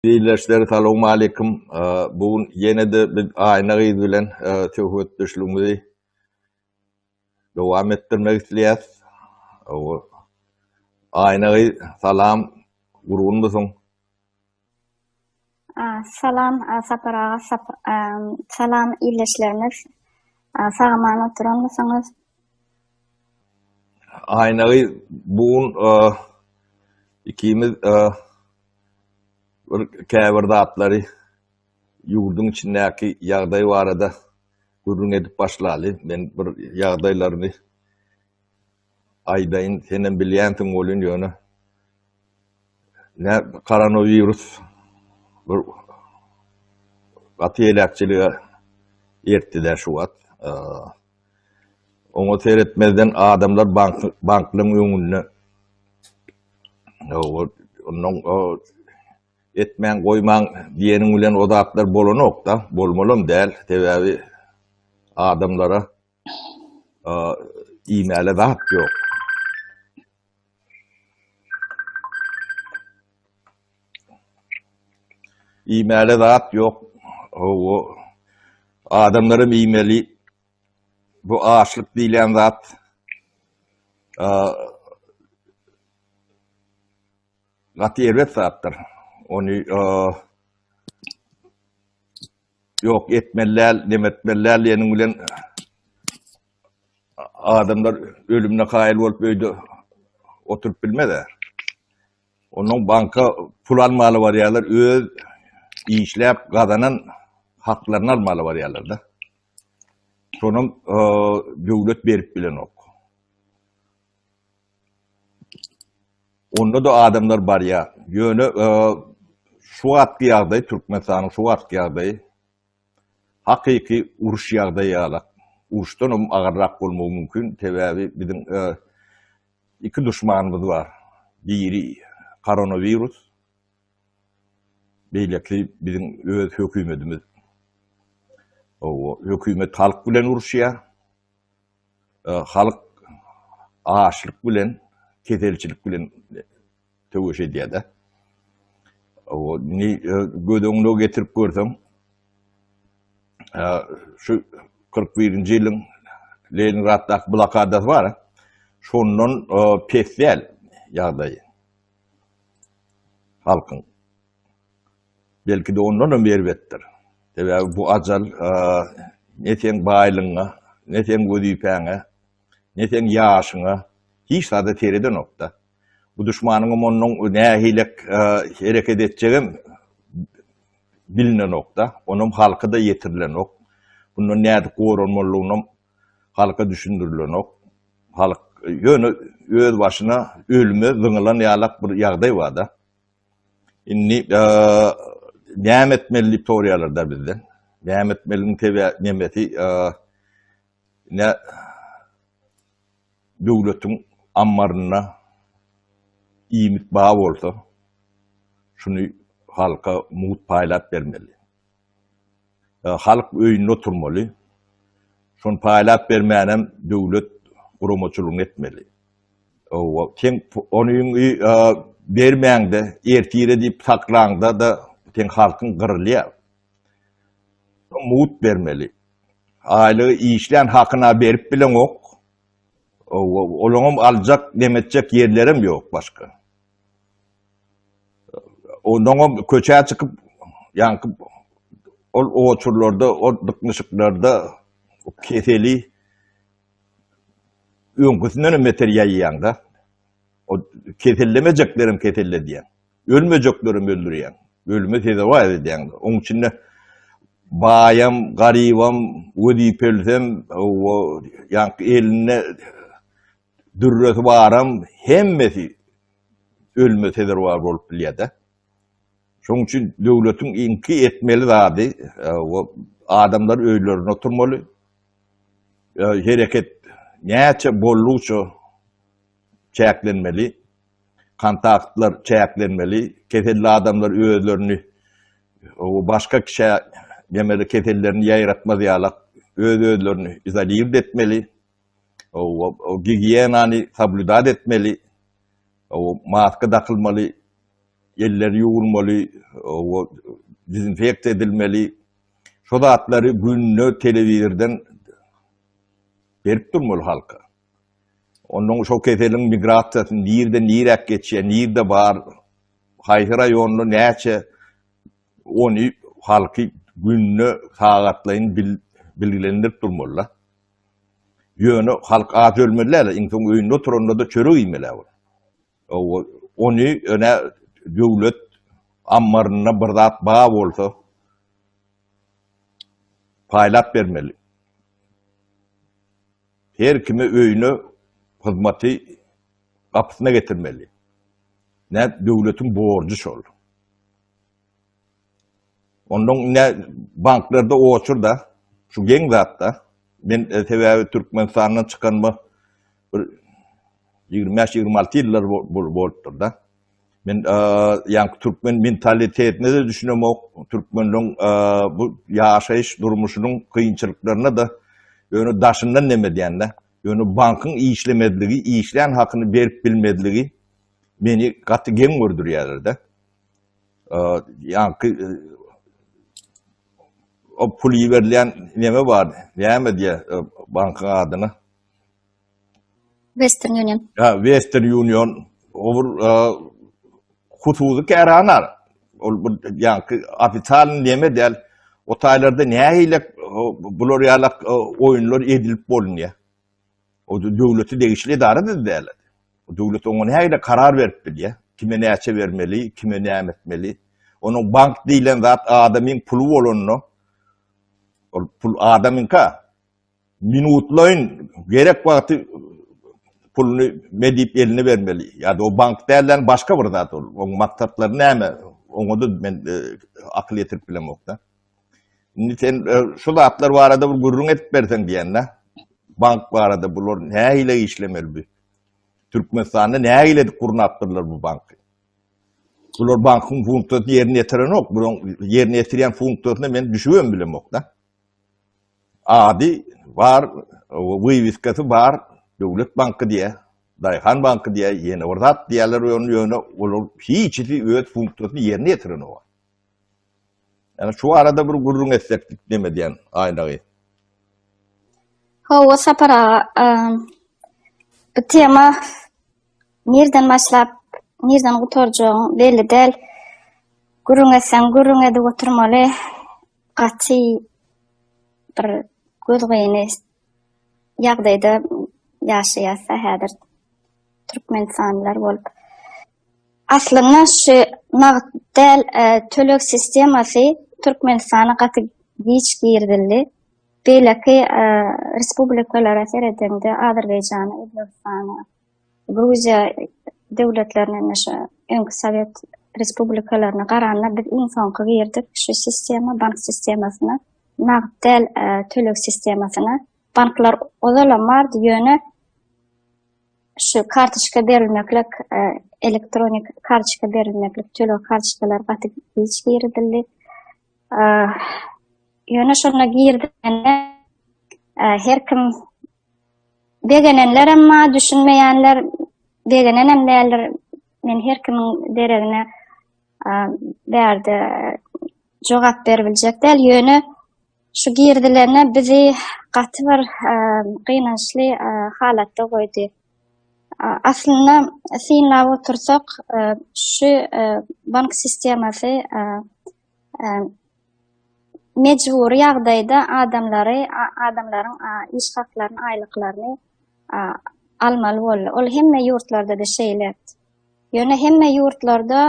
Ildeşler salowmaleýkim. Bu gün ýene-de biz Aýna gyz bilen söhbetdeşligimizi dowam etdirmek isleýäs. Aýna gyz salam, gurgunmysyň? Salam Sapar aga, salam ildeşlerimiz. Sag-aman oturanmysyňyz? Aýna gyz bu gün ikimiz Bir käbir zatlary ýurduň içindäki ýagdaý barada gürrüň edip başlaly. Men bir ýagdaýlaryny aýdaýyn, senem bilýänsiň welin ýöne nä koronawirus bir gaty heläkçilige ertdi-dä şu wagt. Oňa seretmezden adamlar bank banklaryň öňünde Ondan etmäň, goýmaň diýeniň bilen o zatlar bolanok-da, bolmalam däl. Sebäbi adamlara iýmäle zat ýok. Iýmäle zat ýok. Hawa, adamlaram iýmeli. Bu açlyk diýilýän zat gaty erbet zatdyr. Ony ýok etmeli däl, neme etmeli däl diýeniň bilen adamlar ölümine kaýyl bolup öýde oturyp bilmez-ä. Ondan banka pul almaly barýarlar, öz işläp gazanan haklaryny almaly barýarlar-da. Şonam döwlet berip bilenok. Onda-da adamlar barýar. Ýöne şu wagtky ýagdaý, Türkmenistanyň şu wagtky ýagdaýy hakyky uruş ýagdaýy ýalak. Uruşdan hem agyrrak bolmagy mümkin. Sebäbi biziň iki duşmanymyz bar. Biri koronawirus, Beýleki biziň öz hökümetimiz. Hawa, hökümet halk bilen uruşýar. Halk açlyk bilen, keselçilik bilen söweş edýär-de. Hawa, indi göz öňüne getirip görseň, şu 41-nji ýylyň Leningraddaky blokadasy bar, şondan pes däl ýagdaý. Halkyň. Belki-de ondan hem erbetdir. Sebäbi bu ajal ne seň baýlygyňa, ne seň wezipäňe, ne seň ýaşyňa hiç zada seredenok-da. Bu duşmanyňam onuň nähilek hereket etjegem bilinenok-da. Onam halka-da ýetirilenok. Bundan nädip goranmalydygynam halka düşündirilenok. Halk ýöne öz başyna ölüme zyňylan ýalak bir ýagdaý bar-da. Indi näme etmeli diýip soraýarlar-da bizden. Näme etmeliň sebä nemesi ne döwletiň ammarynda iýmit bar bolsa, şuny halka mugt paýlap bermeli. Halk öýünde oturmaly. Şony paýlap bermänem döwlet guramaçylygyny etmeli. Hawa, sen onyň bermäňde, ertire diýip saklaňda-da seň halkyň gyrylýar. Mugt bermeli. Aýlygy işlän hakyna berip bileňok. Hawa, olaňam aljak, nemetjek ýerlerem ýok başga. Ondan köçä çykyp, ýaňky ol oçurlarda, ol dyknyşyklarda keseli öňküsinden hem beter ýaýýaň-da. O kesellemejeklerem keselledýäň. Ölmejeklerem öldürýäň. Ölüme sezewar edýäň. Oň içinde baýam, garybam, wezipelisem, o ýaňky elinde dürresi baram hemmesi ölüme sezewar bolup bilýär-de. Şonuň üçin döwletiň iňki etmeli zady adamlar öýlerinde oturmaly. Hereket näçe boldugyça çäklenmeli. Kontaktlar çäklenmeli. Keselli adamlar özlerini başga kişä nemeli kesellerini ýaýratmaz ýalak öz-özlerini izolird etmeli. Gigiýenany soblýudat etmeli. Maska dakylmaly. Elleri ýuwulmaly, dezinfeksiýa edilmeli. Şo zatlary günde telewizordan berip durmaly halka. Ondan şo keseliň migrasiýasy nirden niräk geçýär, nirde bar, haýsy raýonda näçe ony halky günde sagatlaýyn bilgilendirip durmaly-da. Ýöne halk aç ölmeli däl, iň soň öýünde oturanda-da çörek iýmeli ol. Ony öne döwlet ammarynda bir zat bar bolsa paýlap bermeli. Her kime öýüne hyzmaty gapysyna getirmeli. Nä döwletiň borjy şol. Ondan ine banklarda oçur da şu geň zatda. Men e, sebäbi Türkmenistandan çykanyma bir 25-26 ýyllar bolupdyr da. Men e, ýaňky türkmen mentalitetine de düşünemok, türkmenleň e, bu ýaşaýyş durmuşynyň kynçylyklaryna da ýöne daşyndan neme diýende, ýöne bankyň işlemezligi, işlän hakyny berip bilmezligi meni gaty geň gördürýärler-de. Ýaňky o pul iberilýän neme bar? Näme diýe bankyň adyna? Western Union. Ha, Western Union. O bir hususy kärhana. Ol bir ýaňky ofitsial neme däl. O taýlarda nähili bular ýalak oýunlar edilip bolunýar. O döwlete degişli edara-da däl. Döwlet oňa nähili karar berip bilýär? Kime näçe bermeli, kime näme etmeli? Onuň bank diýlen zat adamyň puly bolanda, ol pul adamyňka. Minutlaýyn gerek wagty puluny me diýip eline bermeli. Ýa-da o bank dälden başga bir zat ol. Oň maksatlary näme? Oňa-da men e, akyl ýetirip bilemok-da. Indi sen e, şu zatlar barada bir gürrüň edip berseň diýende, bank barada bular nähili işlemeli bu? Türkmenistanda nähili edip gurnapdyrlar bu banky? Bular bankyň funksiýasyny ýerine ýetirenok. Bularyň ýerine ýetirýän funksiýasyna men düşübem bilemok-da. Ady bar, wywiskasy bar, döwlet banky diýýär, daýhan banky diýýär, ýene bir zat diýýärler, ýöne olar hiçisi öz funksiýasyny ýerine ýetirenok. Ýani şu arada bir gürrüň etsek neme diýen Aýnagy. Hawa Sapar aga, bu tema nirden başlap, nirden gutarjagyň belli däl. Gürrüň etseň gürrüň edip oturmaly. Gaty bir gözgyny ýagdaýda ýaşaýas-da häzir türkmenistanlylar bolup. Aslynda şu nagt däl töleg sistemasy Türkmenistana gaty giç girizildi. Beýleki respublikalara seredeňde Azerbaýjana, Özbegistana, Gruziýa döwletlerine indi şu öňki sowet respublikalaryna garanda biz iň soňky girdik şu sistema, bank sistemasyna, nagt däl töleg sistemasyna. Banklar ozalam bardy, ýöne şu kartoçka berilmeklik, elektronik kartoçka berilmeklik, töleg kartoçkalary gaty giç girizildi. Ýöne şonda girizilende her kim begenenlerem bar, düşünmeýänler begenenem däldir. Men her kimiň deregine bärde jogap beribiljek däl, ýöne Şu girizilende bizi gaty bir gynançly halatda goýdy. Aslynda synlap otursak, şu bank sistemasy mejbury ýagdaýda adamlary, adamlaryň iş haklaryny, aýlyklaryny almaly boldy. Ol hemme ýurtlarda-da şeýle. Ýöne hemme ýurtlarda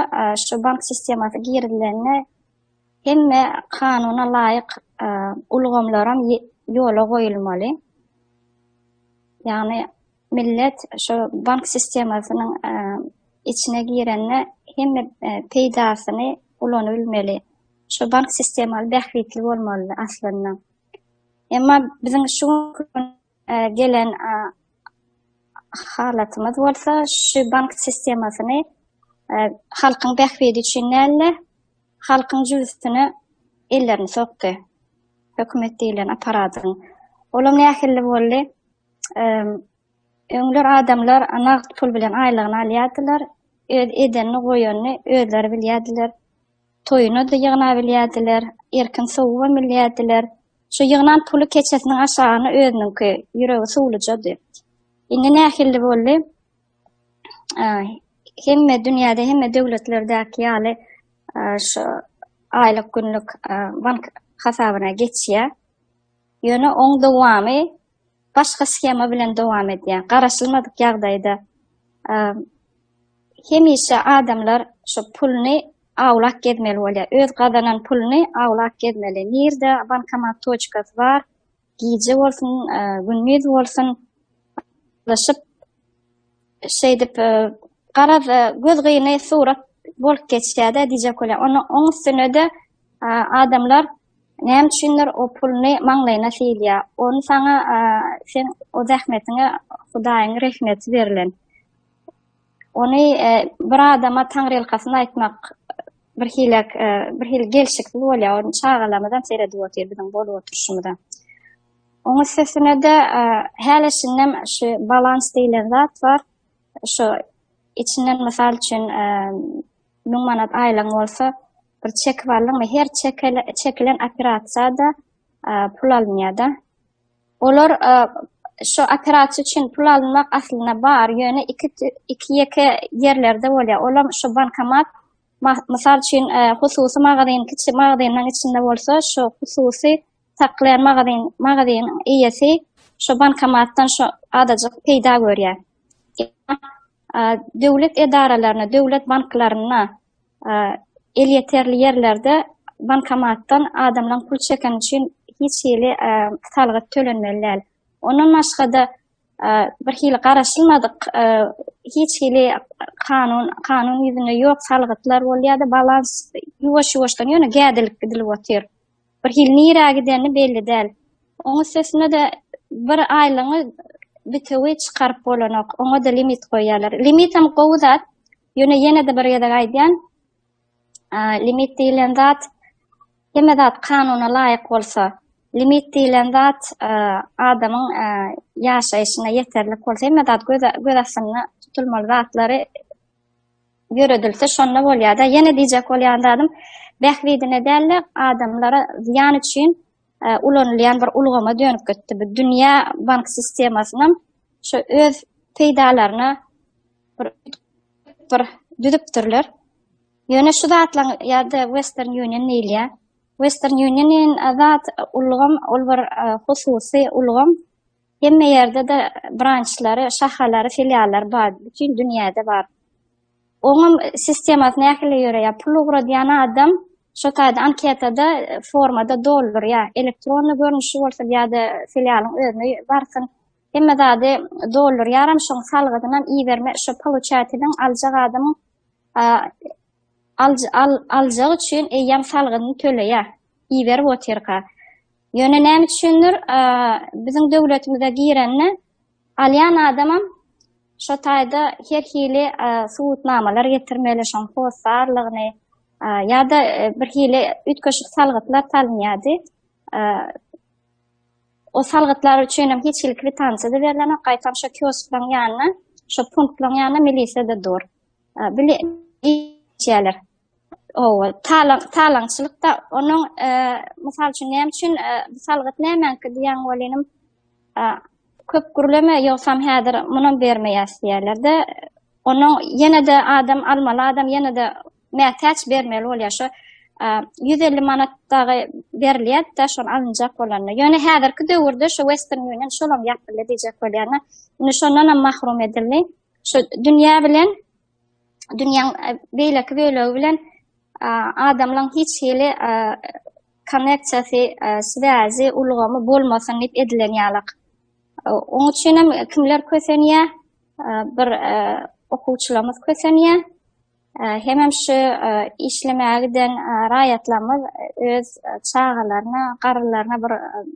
şu bank sistemasy girizilende Hemme kanuna laýyk ulgamlaram ýola goýulmaly. Ýagny millet şu bank sistemasynyň içine girende hemme peýdasyny ulanybilmeli. Şu bank sistemaly bähbitli bolmaly aslynda. Emma biziň şu gün gelen halatymyz bolsa şu bank sistemasyny halkyň bähbidi üçin däl-de, halkyň jübüsine ellerini sokdy. Hökümet diýlen apparatyň. Olam nähili boldy? Öňler adamlar nagt pul bilen aýlygyny alýardylar. Öz edenini goýanyny özleri bilýärdiler. Toýuna-da ýygnabilýärdiler, erkin sowubam bilýärdiler. Şu ýygnan puly keçesiniň aşagyna özüniňki, ýüregi suwlujady. Indi nähilli boldy? Hemme dünýäde, hemme döwletlerdäki ýaly şu aýlyk günlük bank hasabyna geçýär. Ýöne oň dowamy başga shema bilen dowam edýär. Garaşylmadyk ýagdaýda hemişe adamlar şu puluny awlak gezmeli bolýar. Öz gazanan puluny awlak gezmeli. Nirde bankomat toçkasy bar, gije bolsun, gündiz bolsun, laşyp şeýdip garaz göz gyny surat bolup geçýär-de diýjek bolýar. Onuň oň üstüne-de adamlar näme üçindir o puluny maňlaýyna sylýar. Ony saňa sen o zähmetiňe Hudaýyň rehmeti berlen. Ony bir adama taňryýalkasyn aýtmak bir hili bir hili gelşiksiz bolýar. Ony çagalarymyzam seredip otyr biziň bolup oturyşymyza. Oň üstesine-de häli-şindem şu balans diýlen zat bar. Şu içinden mysal üçin 1000 manat aýlygyň bolsa, bir çekip aldyňmy, her çekilen operasiýada pul alynýar-da. Olar şu operasiýa üçin pul alynmak aslynda bar, ýöne iki iki ýeke ýerlerde bolýar. Olam şu bankomat mysal üçin hususy magazin kiçi magazinleň içinde bolsa, şu hususy saklaýan magazin magazynyň eýesi şu bankomatdan şu azajyk peýda görýär. Döwlet edaralaryna, döwlet banklaryna elýeterli ýerlerde bankomatdan adamlaryň pul çekeni üçin hiç hili salgyt tölenmeli däl. Ondan başga-da bir hili garaşylmadyk hiç hili kanun kanun ýüzünde ýok salgytlar bolýar-da, balans ýuwaş-ýuwaşdan ýöne gädilip gidilip otyr. Bir hili nirä gideni belli däl. Oň üstesine-de bir aýlygyňy bitewi çykaryp bolanok. Oňa-da limit goýýarlar. Limitem gowy zat. Ýöne ýene-de bir gezek aýdýan, limit diýlen zat hemme zat kanuna laýyk bolsa, limit diýlen zat adamyň ýaşaýşyna ýeterlik bolsa, hemme zat göz, göz astynda tutulmaly zatlary ýöredilse şonda bolýar-da. Ýene diýjek bolýan zadym, bähbidine däl-de, adamlara zyýan üçin e, ulanylýan bir ulgama dönüp gitdi. Bu dünýä bank sistemasynam şu öz peýdalaryna bir bir düzüpdirler. Ýöne şu zatlaryň ýa-da Western Union diýilýär. Western Union diýen zat ulgam, ol bir e, hususy ulgam. Hemme ýerde-de brançlary, şahalary, filiallary bar. Bütin dünýäde bar. Oňam sistemasy nähili ýöreýär? Pul ugradýan adam şo taýda anketada, formada doldurýar. Elektronny görnüşi bolsun ýa-da filialyň özüne barsyn. Hemme zady doldurýaram, şoň salgydynam iberme, şo poluçateliň aljak adamyň aljagy üçin eýýäm salgydyny töleýär. Iberip otyrka. Ýöne näme üçindir, biziň döwletimize girende alýan adamam şo taýda her hili subutnamalar getirmeli, şoň hossarlygyny ýa-da bir hili üýtgeşik salgytlar salynýardy. O salgytlar üçin hem hiç hili kwitansiýa-da berlenok, gaýtam şo kiosklaryň ýanyna, şo punktlaryň ýanyna milisiýa-da dur. Bile geçýärler. Owa, talaň, talaňçylyk-da onuň, mysal üçin, näme üçin bu salgyt nämäňki diýýän welinim, köp gürleme, ýogsam häzir munam bermeýäs diýýärler-de. Onuň ýene-de adam almaly adam ýene-de mätäç bermeli bolýar. Şo 150 manat dagy berilýär-de, şol alynjak bolanda. Ýöne häzirki döwürde şu Western Union şolam ýapyldy diýjek bolýan. Indi şondan hem mahrum edildi. Şu dünýä bilen dünýäň beýleki bölegi bilen adamlaryň hiç hili konneksiýasy, swäzi, ulgamy bolmasyn diýip edilen ýalak. Oň üçin hem kimler kösenýär? Bir okuwçylarymyz kösenýär. Hemem şu işlemäge giden raýatlarymyz öz çagalaryna, garrylaryna bir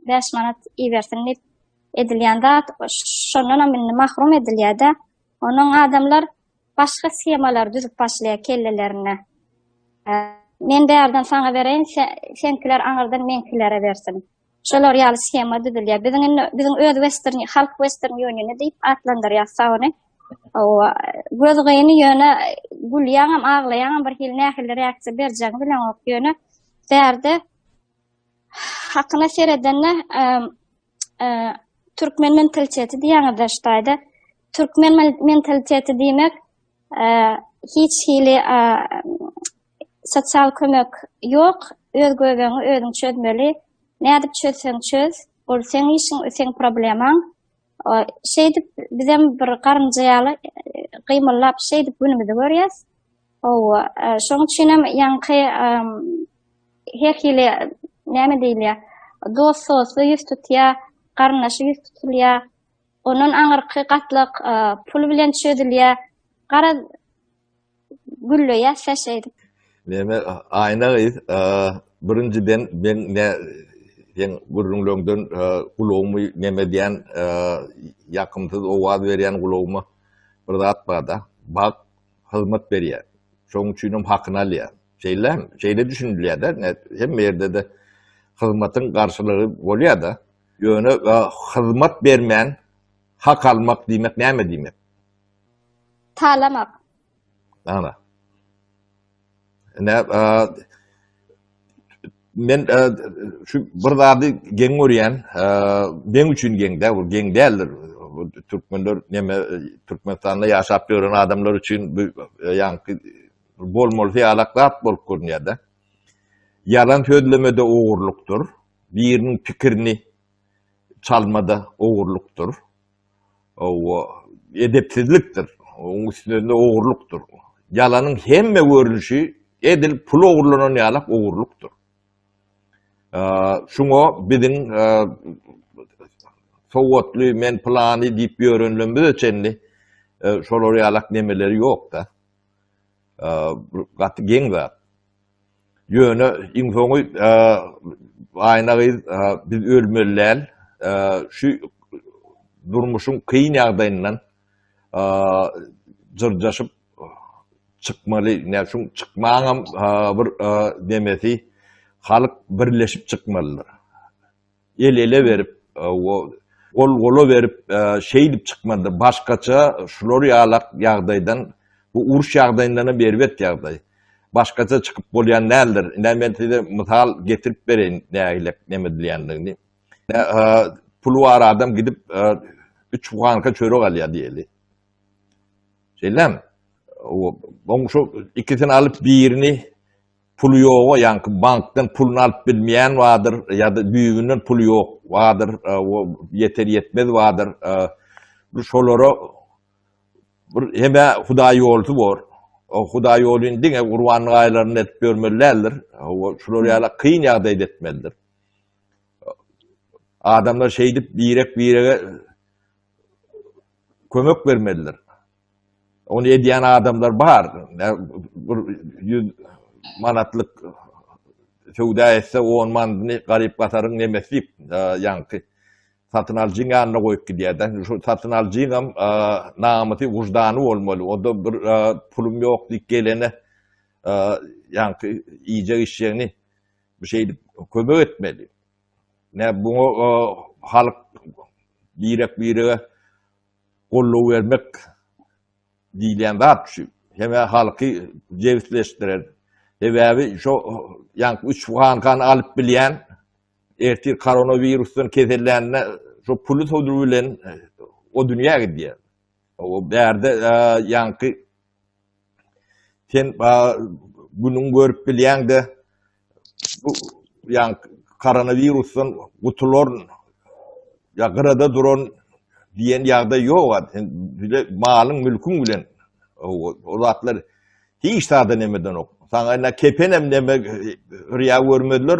5 manat ibersin diýip edilýän zat, şondan hem indi mahrum edilýär-de. Onuň adamlar başga shemalary düzüp başlaýar kellelerinde. Men bärden saňa bereýin, seňkiler aňyrdan meňkilere bersin. Şolar ýaly shema düzülýär. Biziň indi biziň öz Western halk Western Uniony diýip atlandyrýas ony. Hawa, göz gyny ýöne gülýäňem, aglaýaňam bir hili nähili reaksiýa berjegiňi bileňok. Ýöne bärde hakyna seredende türkmen mentaliteti diýýäňizde şu taýda. Türkmen mentaliteti diýmek hiç hili sosial kömek ýok, öz göbegiňi özüň çözmeli. Nädip çözseň çöz, ol seň işiň, seň problemaň. Şeýdip bizem bir garynja ýaly gymyldap şeýdip günümizi görýäs. Hawa, şoň üçin hem ýaňky her hili näme diýilýär, dost-dosty ýüz tutýar, garyndaşy ýüz tutulýar. Ondan aňyrky gatlak pul bilen çözülýär. Garaz, gülleýär şeýdip. Näme, Aýna gyz, birinjiden men ne seň gürrüňleňden gulagymy neme edýän, ýakymsyz owaz berýän gulagyma bir zat bar-da, bagt hyzmat berýär. Şonuň üçinem hakyny alýar. Şeýlemi? Şeýle düşünilýär-de, hemme ýerde-de hyzmatyň garşylygy bolýar-da. Ýöne hyzmat bermän hak almak diýmek näme diýmek? Talamak. Ana. Ne men şu bir zady geň görýän, meň üçin geň däl, bu geň däldir. Bu türkmenler neme Türkmenistanda ýaşap ýören adamlar üçin bu ýaňky bolmalysy ýalak zat bolup görünýär-de. Ýalan sözleme-de ogurlykdyr. Biriniň pikirini çalma-da ogurlykdyr. Owa, edepsizlikdir. Onuň üstünde ogurlykdyr. Ýalanyň hemme görnüşi edil pul ogurlanan ýalak ogurlykdyr. Şuňa biziň sowatly men pylany diýip ýörenlerimize çenli şolar ýalak nemeleri ýok-da. Gaty geň zat. Ýöne iň soňy Aýna gyz biz ölmeli däl. Şu durmuşyň kyn ýagdaýyndan jyrjaşyp çykmaly. Näme üçin çykmagyňam bir nemesi halk birleşip çykmalydyr. El-ele berip, gol-gola berip şeýdip çykmalydyr. Başgaça şular ýalak ýagdaýdan, bu uruş ýagdaýyndan hem erbet ýagdaý. Başgaça çykyp bolýan däldir. Ine men size mysal getirip bereýin nähili neme edilýändigini. Puly bar adam gidip üç buhanka çörek alýar diýeli. Şeýlemi? Oň şu ikisini alyp birini Puly ýoga ýaňky bankdan puluny alyp bilmeýän bardyr ýa-da düýbünden puly ýok bardyr, ýeter ýetmez bardyr. Bu şolara bir hemä Hudaý ýolsy bor. O Hudaý ýolyny diňe gurbanlyk aýlarynda edip ýörmeli däldir. Şular ýaly kyn ýagdaýda etmelidir. Adamlar şeýdip birek-birege kömek bermelidir. Ony edýän adamlar bar. Bir 100 manatlyk söwda etse 10 manadyny garyp-gasaryň nemesi diýip, ýaňky satyn alyjyň ýanyna goýup gidýär-de. Şu satyn alyjyňam namysy, wyždany bolmaly. Onda bir pulum ýok diýip gelene ýaňky iýjek-içjegini şeýdip kömek etmeli. Ne buňa halk birek-birege goldaw bermek diýilýän zat şu. Heme halky jebisleşdirer. Sebäbi şo ýaňky üç bankany alyp bilýän ertir koronawirusdan kesellände şo puly sodur bilen o dünýä gidýär. O bärde ýaňky sen günüň görüp bilýäňde bu ýa koronawirusdan gutularyn ýa gyrada duran diýen ýagdaý ýok ad. Sen bile malyň mülküň bilen o zatlar hiç zada nemedenok. Saňa ine kepenem neme rüýa görmediler,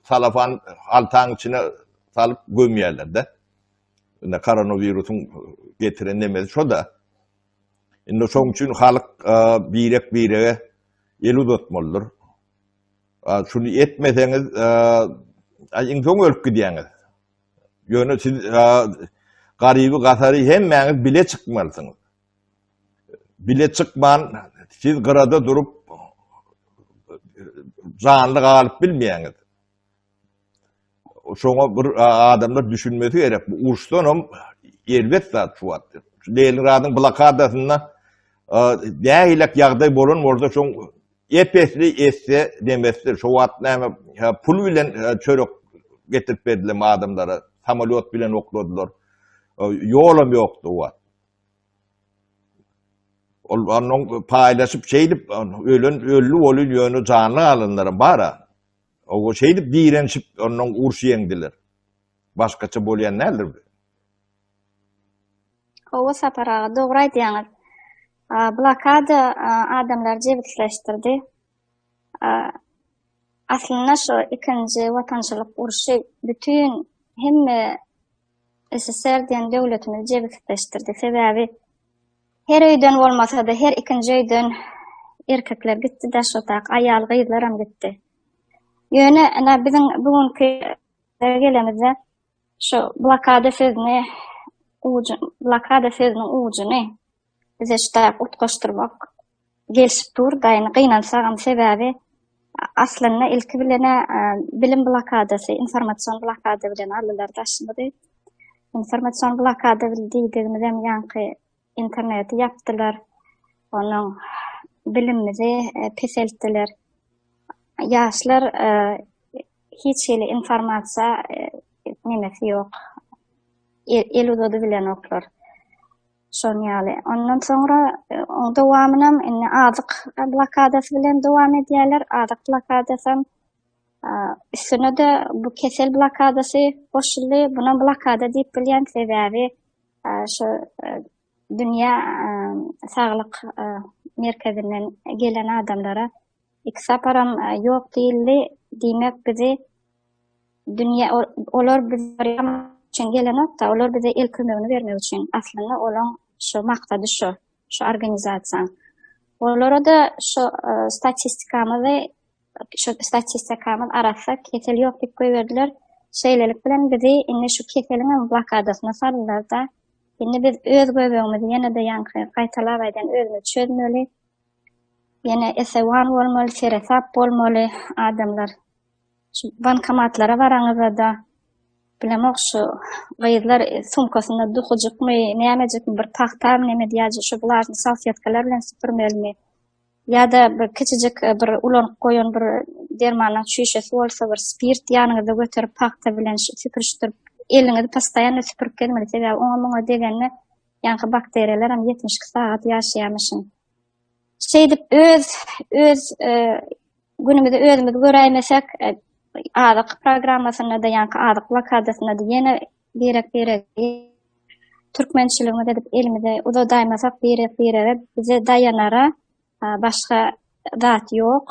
salafan haltaň içine salyp gömýärler-de. Ine koronawirusyň getiren nemesi şo-da. Indi şoň üçin halk birek-birege el uzatmalydyr. Şuny etmeseňiz, iň soň ölüp gidýäňiz. Ýöne siz garyby, gasary hemmäňiz bile çykmalysyňyz. Bile çykman, siz gyrada durup janly galyp bilmeýäňiz. Şoňa bir adamlar düşünmesi gerek. Bu uruşdan hem erbet zat şu wagt. Leningradyň blokadasynda nähilek ýagdaý bolan bolsa şoň ep-esli esse demesdir. Şo wagt näme pul bilen çörek getirip berdiler adamlara, samolýot bilen okladylar. Ýolam ýokdy o wagt. Ol onuň paýlaşyp şeýdip ölen öldi bolun ýöne janly galanlaram bar-a. O şeýdip direnişip ondan urşy ýeňdiler. Başgaça bolýan däldir bu. Hawa Sapar aga dogry aýdýaňyz. Blokada adamlary jebisleşdirdi. Aslynda şu ikinji watançylyk urşy bütin hemme SSR diýen döwletimizi jebisleşdirdi. Sebäbi her öýden bolmasa-da her ikinji öýden erkekler gitdi daşotak, aýal gyzlaram gitdi. Ýöne ine biziň bu günki gelemizde şu blokada sözüni ujy blokada sözüniň ujuny bize şu taýak utgaşdyrmak gelşip dur daýyny gynansagam sebäbi aslynda ilki bilen bilim blokadasy informasion blokada bilen aldylar daşymyzy informasion blokada diýdigimizem ýaňky interneti ýapdylar onuň bilimimizi e, peseltdiler ýaşlar e, hiç hili informasiýa e, nemesi ýok el uzady bilenoklar Şoň ýaly. Ondan soňra e, oň dowamynam indi azyk blokadasy bilen dowam edýärler. Azyk blokadasam üstüne-de bu kesel blokadasy goşuldy. Bunam blokada diýip bilýän sebäbi şu e, dünýä e, saglyk merkezinden gelen adamlara iki saparam ýok diýildi. Diýmek bizi Dünýä olar bize üçin gelenok-da, olar bize el kömegini bermek üçin. Aslynda olaň şu maksady şu, şu organizasiýaň. Olara-da şu e, statistikamyzy, şu statistikamyz arassa, kesel ýok diýip goýberdiler. Şeýlelik bilen bizi indi şu keseliň hem blokadasyna saldylar-da. Indi biz öz göbegimizi ýene-de ýaňky gaýtalap aýdan özümiz çözmeli. Ýene esewan bolmaly, seresap bolmaly adamlar. Şu bankomatlara baraňyzda-da bilemok şu gyzlar sumkasynda duhujykmy, nämejikmi bir pagtamy neme diýýär, şu vlažny salfetkalar bilen süpürmelimi? Ýa-da bir kiçijik e, bir ulanyp goýan bir dermanyň çüýşesi bolsa bir spirt ýanyňyzda göterip pagta bilen süpürişdirip eliňizi postoýanno süpürip gezmeli. Sebäbi oňa muňa degende ýaňky bakteriýalar hem 72 sagat ýaşaýarmyşyn. Şeýdip öz öz e, günümizi özümiz göräýmesek, e, azyk programmasynda-da, ýaňky azyk blokadasynda-da ýene birek-birek türkmençiligimiz edip elimizi uzadaýmasak birek-birege bize daýanara başga zat ýok.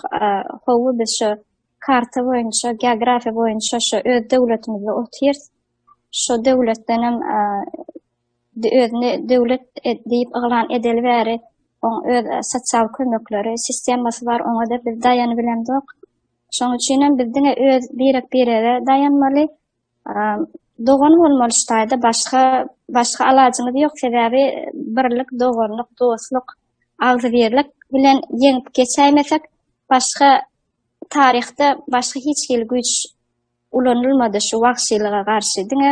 Hawa biz şu karta boýunça, geografiýa boýunça şu öz döwletimizde otyrys. Şu döwletdenem özüni döwlet diýip yglan edeli bäri oň öz e, sosial kömekleri, sistemasy bar, oňa-da biz daýanybilemzok. Şonuň üçin hem biz diňe öz birek-birege daýanmaly. Dogan bolmaly şu taýda başga başga alajymyz ýok, sebäbi birlik, doganlyk, dostluk, agzybirlik bilen ýeňip geçäýmesek, başga taryhda başga hiç hili güýç ulanylmady şu wagşylyga garşy diňe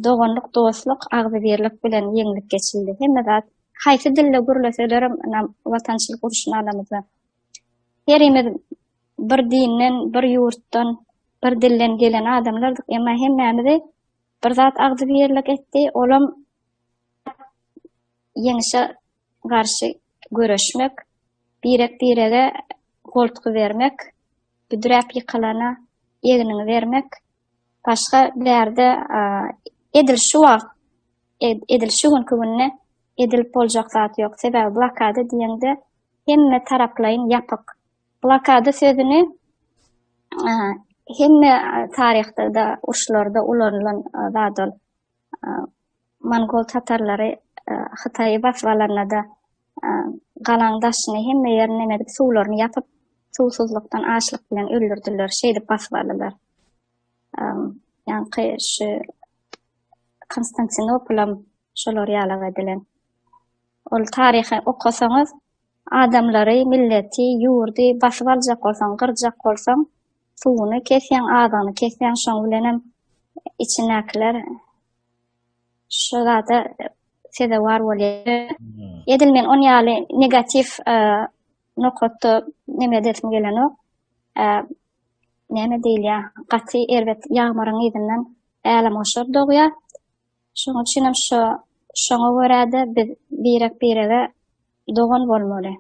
doganlyk dostluk agzybirlik bilen ýeňlip geçildi hemme zat haýsy dilde gürleselerem watançylyk urşuny alamyzda herimiz bir dinden bir ýurtdan bir dilden gelen adamlardyk emma hemmämizi bir zat agzybirlik etdi olam ýeňişe garşy göreşmek birek-birege goltgy bermek büdräp ýykylana egniňi bermek, başga bärde edil şu wagt, edil şu günki günde edilip boljak zat ýok. Sebäbi blokada diýeňde hemme taraplaýyn ýapyk. Blokada sözüni hemme taryhda-da, uruşlarda ulanylan zat ol. Mongol tatarlary Hytaýy basyp alanda-da galaň daşyny hemme ýerini neme edip suwlaryny ýapyp suwsuzlykdan açlyk bilen öldürdiler şeýdip basyp aldylar. Ýaňky şu Konstantinopolam şolar ýalak edilen. Ol taryhy okasaňyz adamlary, milleti, ýurdy basyp aljak bolsaň, gyrjak bolsaň suwuny kesýäň, azygyny kesýäň, şoň bilenem içindäkiler şu zada. sezewar bolýar. Edil men on ýaly negatiw nokatda neme edesim gelenok. Näme diýilýär, gaty erbet ýagmyryň yzyndan älemgoşar dogýar. Şonuň üçin hem şo şoňa görä-de biz birek-birege dogan bolmaly.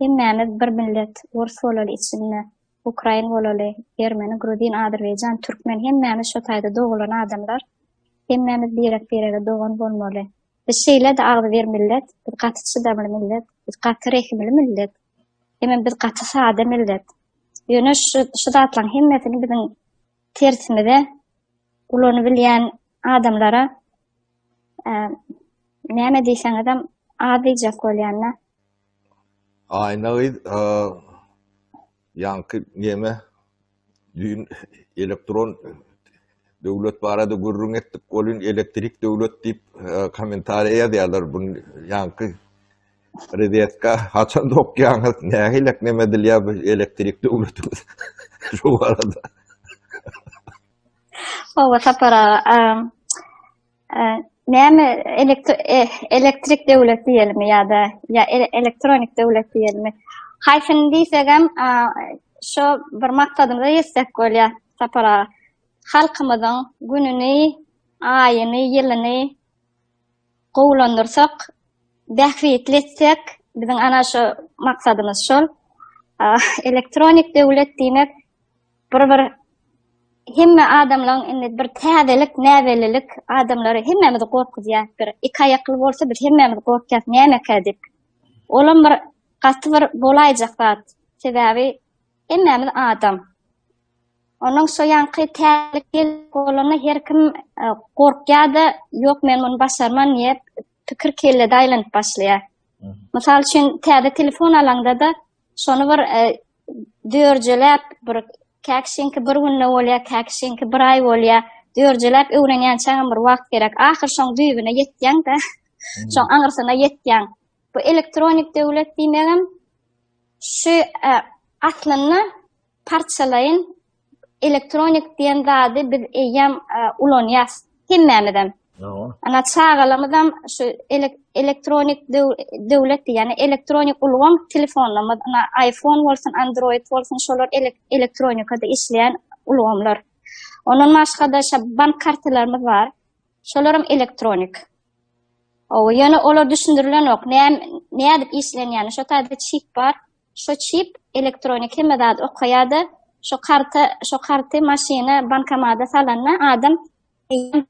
Hemmämiz bir millet, ors bolaly içinde, ukrain bolaly, ermeni, gruzin, azerbaýjan, türkmen hemmämiz şo taýda dogulan adamlar. Hemmämiz birek-birege dogan bolmaly. Biz şeýle-de agzybir millet, biz gaty çydamly millet, biz gaty rehimli millet. Hemem biz gaty sada millet. Ýöne şu şu zatlaryň hemmesini biziň tersimize ulanybilýän adamlara e, näme diýseňizem az diýjek bolýan-da. Aýna gyz, e, ýaňky neme düýn elektron döwlet barada gürrüň etdik, welin elektrik döwlet diýip e, kommentariýa ýazýarlar. Bu ýaňky Rezetka haçan dokýaňyz, nähilek neme edilýär bu elektrik döwletimiz şu barada. Hawa Sapar aga, näme e, elektrik döwlet diýelimi ýa-da ýa elektronik döwlet diýelimi? Haýsyny diýsegem, şo bir maksadymyza ýetsek bolýar Sapar aga. Halkymyzyň gününi, aýyny, ýylyny gowulandyrsak, bähbitli etsek, biziň ana şo maksadymyz şol. Elektronik döwlet diýmek bir bir hemme adamlaryň indi bir täzelik, näbellilik adamlary hemmämizi gorkuzýar. Bir iki aýakly bolsa biz hemmämiz gorkýas nämekä diýip. Olam bir gaty bir bolaýjak zat. Sebäbi hemmämiz adam. Onuň şo ýaňky täzelik gelip bolanda her kim e, gorkýar-da, ýok men muny başarman diýip pikir kellede aýlanyp başlaýar. Mysal üçin täze telefon alaňda-da şony bir e, dörjeläp bir käkişiňki bir günde bolýar, käkişiňki bir aý bolýar. Dörjeläp öwrenýänçäňem bir wagt gerek. Ahyr şoň düýbüne ýetýäň-de, şoň aňyrsyna ýetýäň. Bu elektronik döwlet diýmegem şu e, aslynda parçalaýyn elektronik diýen zady biz eýýäm e, ulanýas hemmämizem. Ana çagalarymyzam şu elektronik döwlet diýýän elektronik ulgam telefonlarymyz, ana iPhone bolsun, Android bolsun, şolar elektronikada işleýän ulgamlar. Ondan başga-da şa bank kartalarymyz bar. Şolaram elektronik. Owa, ýöne olar düşündirilenok. Näme nädip işlenýäni, şo taýda çip bar. Şo çip elektronik hemme zady okaýar-da, şo karta, şo karty maşyna, bankomata salanda adam eýýäm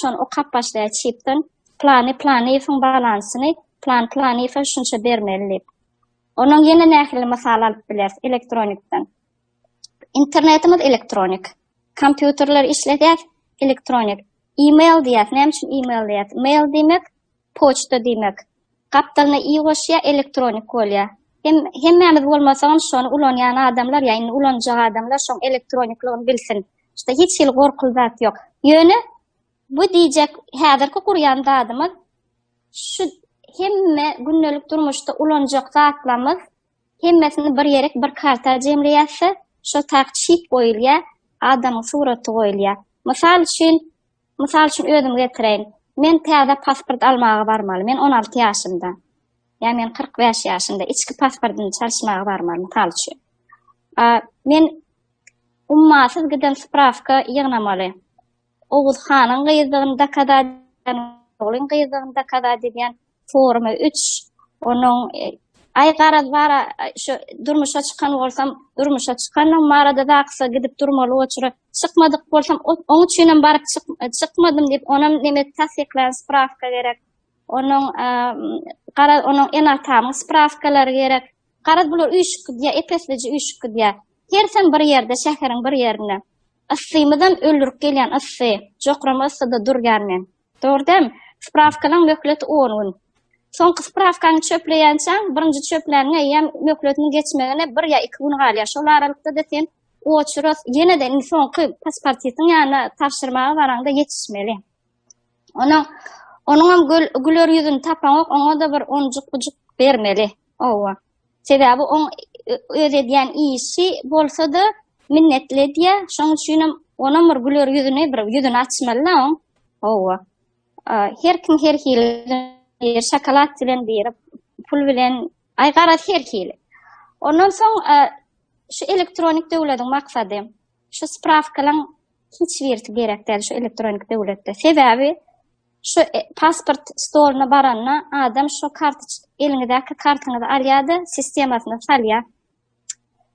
şony okap başlaýar çipden. Plany Planyýewiň balansyny Plan Planyýewe şunça bermeli diýip. Onuň ýene nähili mysal alyp bileris elektronikden. Internetimiz elektronik. Kompýuterler işledýär elektronik. E-mail diýýäs. Näme üçin e-mail diýýäs? Mail diýmek poçta diýmek. Gapdalyna i goşýar, elektronik bolýar. Hem hemmämiz bolmasagam şony ulanýan adamlar ýa indi ulanjak adamlar şoň elektronikligini bilsin. Şda hiç hili gorkuly zat ýok. Ýöne bu diýjek häzirki gurýan zadymyz şu hemme gündelik durmuşda ulanjak zatlarymyz hemmesini bir ýerek bir karta jemleýärse, şo tak çip goýulýar, adamyň suraty goýulýar. Mysal üçin, Mysal üçin özümi getireýin. Men täze pasport almaga barmaly. Men 16 ýaşymda. Ýa men 45 ýaşymda içki pasportyny çalyşmaga barmaly, mysal üçin. Men ummasyz giden sprawka ýygnamaly. Oguz hanyň gyzdygyny dokazat edýän, ogluň gyzdygyny dokazat edýän forma 3, onuň e, aý garaz bara şu durmuşa çykan bolsam, durmuşa çykanlygym barada zaksa gidip durmaly oçura. Çykmadyk bolsam, oň üçinem baryp çyk, çykmadym diýip, onam neme tassyklaýan sprawka gerek. Onuň e, garaz onuň ene-atamyň sprawkalary gerek. Garaz bular üýşüp gidýär, epeslije üýşüp gidýär. Hersem bir ýerde, şäheriň bir ýerinde. Yssymyzam öldürip gelýän yssy. Jokrama yssyda durýan men. Dogry dälmi? Sprawkalaň möhleti on gün. Soňky sprawkaňy çöpleýänçäň, birinji çöpläniňe eýýäm möhletiniň geçmegine bir ýa iki gün galýar. Şol aralykda-da sen oçura ýene-de indi soňky pasportistiň ýanyna tabşyrmaga baraňda ýetişmeli. Onuň onuňam gül, güler ýüzüni tapaňok, oňa-da bir onjuk-bujuk bermeli. Owa. Sebäbi oň öz edýän işi bolsa-da minnetli edýär. Şoň üçinem onam bir güler ýüzüni, bir ýüzüni açmaly-da oň. Owa. Her kim her hili biri şokolad bilen biri pul bilen aý garaz her hili. Ondan soň şu elektronik döwlediň maksady şu sprawkalaň hiç birisi gerek däl şu elektronik döwletde. Sebäbi şu pasport stoluna baranda adam şu kartoç eliňizdäki kartyňyzy alýar-da sistemasyna salýar.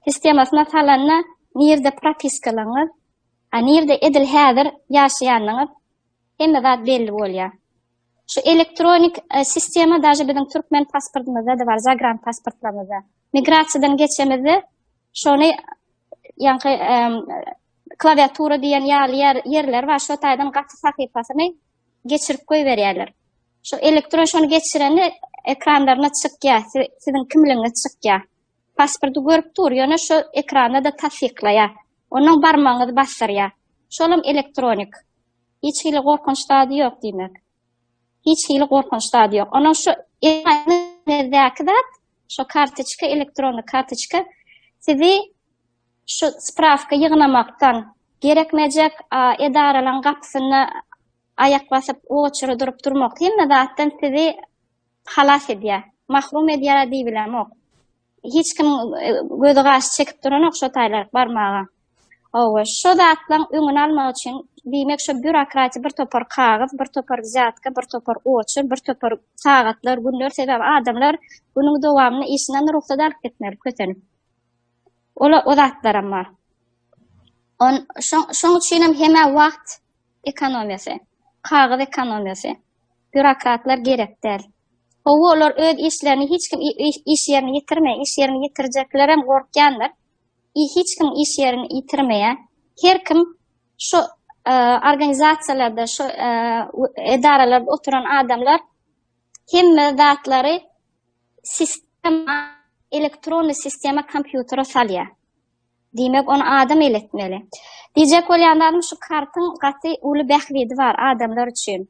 Sistemasyna salanda nirde propiskalaňyz, a nirde edil häzir ýaşaýanyňyz hemme zat belli bolýar. Şu elektronik e, sistema daže biziň türkmen pasportymyzda da bar, zagran pasportlarymyzda. Migrasiýadan geçemizde şony ýaňky e, klawiatura diýen ýaly ýer, ýerler bar, şo taýdan gaty sahypasyny geçirip goýberýärler. Şu elektron şony geçirende ekranlaryna çykýar, siziň kimligiňiz çykýar. Pasporty görüp dur, ýöne şu ekranda-da tassyklaýar. Onuň barmagyňyzy basdyrýar. Şolam elektronik. Hiç hili gorkunç zady ýok diýmek. Hiç hili gorkunç zady ýok. Onuň şu eliňizdäki zat, şu kartoçka, elektronny kartoçka sizi şu sprawka ýygnamakdan, gerekmejek edaralaryň gapysynda aýak basyp, oçura durup durmak, hemme zatdan sizi halas edýär. Mahrum edýär diýibilemok. Hiç kim e, gözi gaşy çekip duranok şo taýlaryk barmaga. Hawa, şo zatlaryň öňüni almak üçin diýmek şo býurokratiýa bir topar kagyz, bir topar wzýatka, bir topar oçur, bir topar sagatlar, günler sebäbi adamlar günüň dowamynda işinden rugsat alyp gitmeli kösenip. Ola o zatlaram bar. On şoň şoň üçin hem hemä wagt ekonomiýasy, kagyz ekonomiýasy. Býurokratlar gerek däl. Hawa, olar öz işlerini hiç kim iş ýerini ýitirmeýär. Iş ýerini ýitirjeklerem gorkýandyr. Hiç kim iş ýerini ýitirmeýär. Her kim şu e, organizasiýalarda, şu e, edaralarda oturan adamlar hemme zatlary sistema, elektronny sistema kompýutere salýar. Diýmek, ony adam eletmeli. Diýjek bolýan zadym şu kartyň gaty uly bähbidi bar adamlar üçin.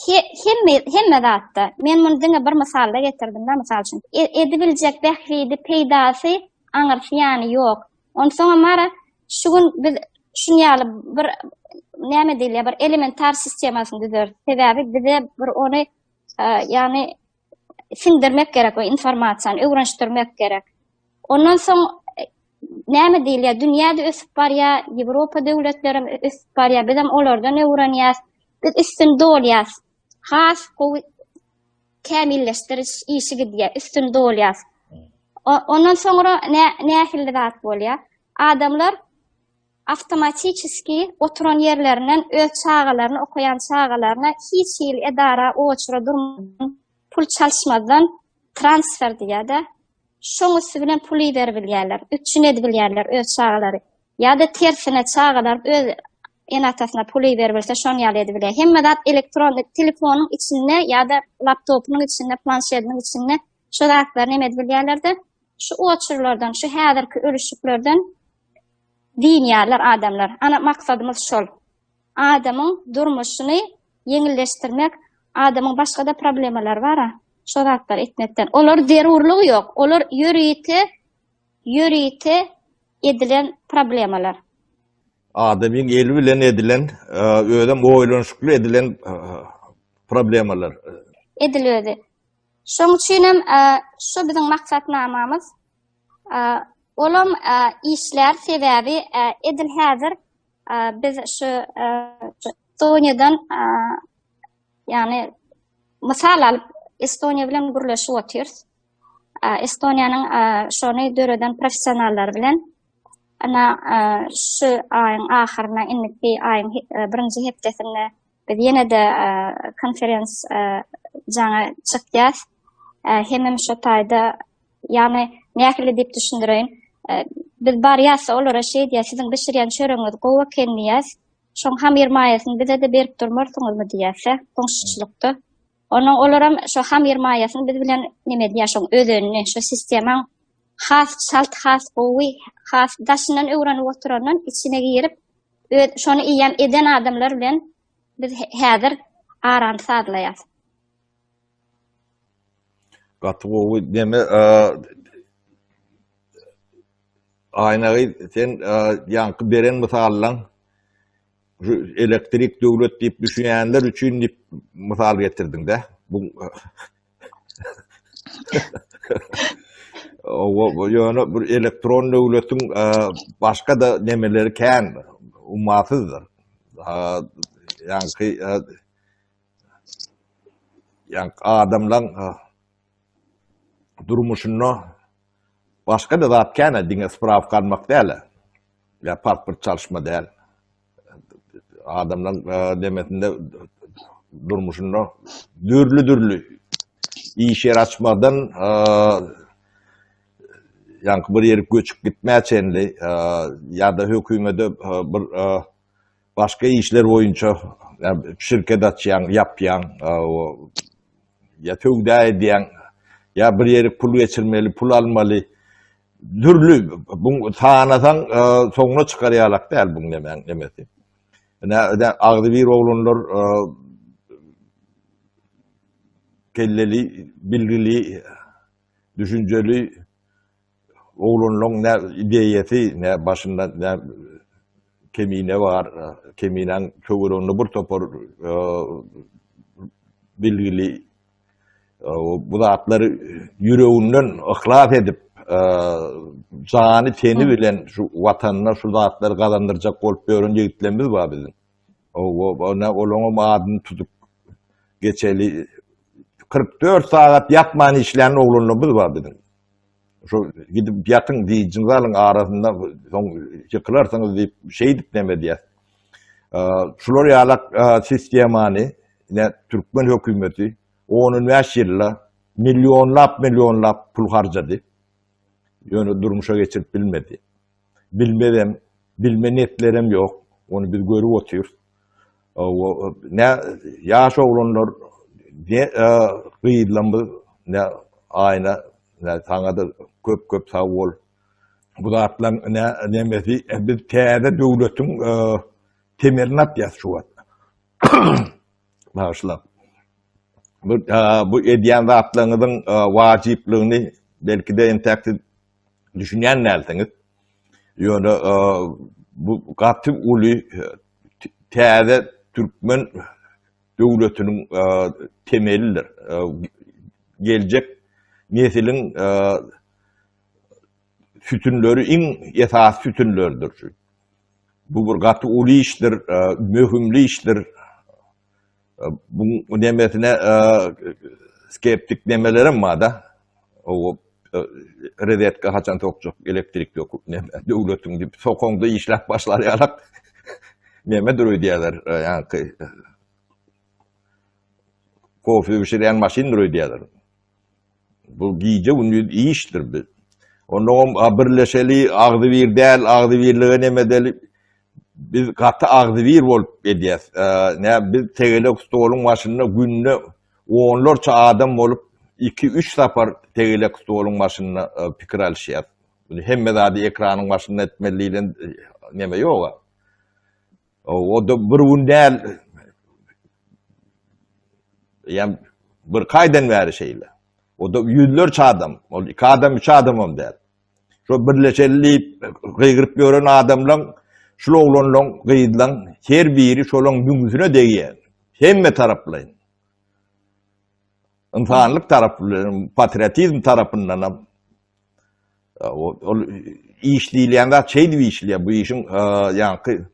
He, hemme hemme zatda. Men muny diňe bir mysalda getirdim da, mysal üçin. E, edibiljek bähbidi, peýdasy aňyrsy ýany ýok. Onsoňam ara şu gün biz şun ýaly bir näme diýilýär, bir elementar sistemasyny düzeris. Sebäbi bize bir ony e, ýagny siňdirmek gerek o informasiýany, öwrenişdirmek gerek. Ondan soň e, näme diýilýär, dünýä-de ösüp barýar, Ýewropa döwletlerem ösüp barýar, bizem olardan öwrenýäs. Biz üstüni dolýas. Has gowy kämilleşdiriş işi gidýär, üstüni dolýas. Ondan soňra nähili zat bolýar? Adamlar awtomatiçeski oturan ýerlerinden öz çagalaryny, okaýan çagalaryna hiç hili edara, oçura durmadan, pul çalyşmazdan transfer diýýär-de, şoň üsti bilen pul iberibilýärler, üpjün edibilýärler öz çagalary. Ýa-da tersine çagalar öz ene-atasyna pul iberibilse şoň ýaly edibilýär. Hemme zat elektron telefonyň içinde ýa-da laptopynyň içinde, planşetiniň içinde şu zatlary neme edibilýärler-de, şu oçurlardan, şu häzirki ölüşiklerden dynýarlar adamlar. Ana maksadymyz şol. Adamyň durmuşyny ýeňilleşdirmek, adamyň başga-da problemalary bar-a, şo zatlary etmekden. Olar zerurlygy ýok. Olar ýörite, ýörite edilen problemalar. Adamyň eli bilen edilen, özem oýlanyşykly edilen problemalar. Edil özi. Şoň üçinem şu biziň maksatnamamyz. Olam işlär, sebäbi edil häzir biz şu Estoniýadan ýagny mysal alyp Estoniýa bilen gürleşip otyrys. Estoniýanyň şony döreden professionallary bilen ana şu aýyň ahyryna indiki aýyň birinji hepdesinde biz ýene-de konferens jaňa çykýas. Hemem şo taýda Ýagny, nähili diýip düşündireýin? Biz barýas, olara şeý diýýäs, siziň bişirýän çöregiňiz gowy eken diýýäs. Şoň hamyr maýasyny bize-de berip durmarsyňyzmy diýýäs-de, goňşuçylykda. Onnoň olaram şo hamyr maýasyny biz bilen neme edýär, şoň özenini, şo sistemaň has çalt, has gowy, has daşyndan öwrenip oturandan içine girip, öz şony eýýäm eden adamlar bilen biz häzir arany sazlaýas. Gaty gowy neme Aýnagy sen ýaňky beren mysallaň. Şu elektrik döwlet diýip düşünýänler üçin diýip mysal getirdiň-de. Bu O ýöne bir elektron döwletiň başga-da nemeleri kän, ummasyzdyr. Ýaňky ýaňky adamlaň durmuşynda başga-da zat kän, diňe sprawka almak däl. Ýa pasport çalyşma däl. Adamlaň demesinde durmuşynda dürli-dürli iş ýer açmadan ýaňky bir ýere göçüp gitmä çenli ýa-da hökümete bir başga işler boýunça şirket açýaň, ýapýaň, ýa söwda edýäň, ýa bir ýere pul geçirmeli, pul almaly. Dürli bu sanasaň soňuna çykar ýalak däl bu nemäň nemesi. Ine agzybir oglanlar kelleli, bilgili, düşünjeli oglanlaryň ne ideýasy, ne başynda ne Kemine bar, Keminäň töwereginde bir topar bilgili bu zatlary ýüreginden yhlas edip, jany teni bilen şu watanyna şu zatlary gazandyrjak bolup ýören ýigitlerimiz bar biziň. Olaňam adyny tutup geçeli. 44 sagat ýatman işlän oglanlarymyz bar biziň. Şu gidip ýatyň diýjiňizi alyň arasynda soň ýykylarsyňyz diýip şeýdip neme edýär. Şular ýalak sistemany ne türkmen hökümeti 10-15 ýylda millionlap millionlap pul harjady. Ýöne durmuşa geçirip bilmedi. Bilmezem, bilme netlerem ýok. Ony biz görüp otyrys. Ne ýaş oglanlar, ne gyzlarymyz, ne Aýna, ne saňa-da köp-köp sag bol. Bu zatlaryň ne nemesi biz täze döwletiň temelini atýas şu wagt. Bagyşla. Bu bu edýän zatlaryňyzyň wajyplygyny belki-de entäk siz düşünýän dälsiňiz. Ýöne bu gaty uly täze türkmen döwletiniň temelidir. Geljek nesiliň sütünleri iň esasy sütünlerdir. Bu bir gaty uly işdir, möhümli işdir. Bu nemesine skeptik nemelerem bar-da. O rozetka haçan sokjak, elektrik ýok, neme, döwletiň diýip, sokaňda işläp başlar ýalak nemedir öýdýärler, ýaňky kofe bişirýän maşyndyr öýdýärler. Bu gije-gündiz işdir bu. Onnoňam birleşeli, agzybir däl, agzybirlige neme edeli. Biz gaty agzybir bolup edýäs. Nä biz tegelek stoluň başynda günde onlarça adam bolup iki-üç sapar tegelek stoluň başynda pikir alyşýas. Hemme zady ekranyň başynda etmeli diýlen neme ýog-a. O-da bir gün däl. Ýa bir kaýdan bäri şeýle. O-da ýüzlerçe adam. Ol iki adam, üç adamam däl. Şo birleşeli diýip gygyryp ýören adamlaň, şul oglanlaň, gyzlaň her biri şolaň müňüsine degýär. Hemme taraplaýyn. Ynsanlyk tarapyndan, patriotizm tarapyndanam ol iş diýilýän zat şeýdip işleýär. Bu işiň ýaňky